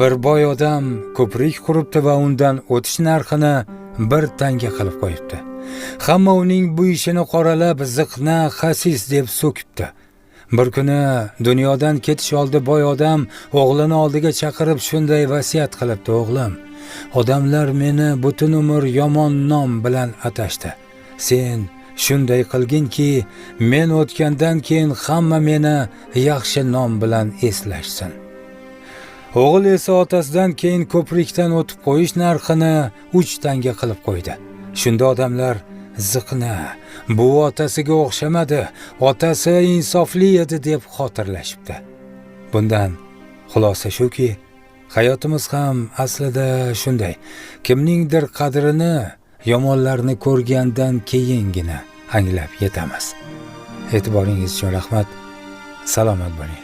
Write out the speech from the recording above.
Bir boy odam ko'prik quribdi va undan o'tish narxini bir tanga qilib qo'yibdi. Hamma uning bu ishini qoralab, ziqna, xasis deb so'kibdi. Bir kuni dunyodan ketish oldi boy odam o'g'lini oldiga chaqirib shunday vasiyat qilibdi: "O'g'lim, odamlar meni butun umr yomon nom bilan atashdi. Sen shunday qilginki, men o'tgandan keyin hamma meni yaxshi nom bilan eslashsin." O'g'il esa otasidan keyin ko'prikdan o'tib qo'yish narxini 3 tanga qilib qo'ydi. Shunda odamlar: "Ziqna, bu otasiga o'xshamadi, otasi insofli edi", deb xotirlashibdi. Bundan xulosa shuki, hayotimiz ham aslida shunday. Kimningdir qadrini yomonlarni ko'rgandan keyingina anglab yetamiz. E'tiboringiz uchun rahmat. Salomat bo'ling.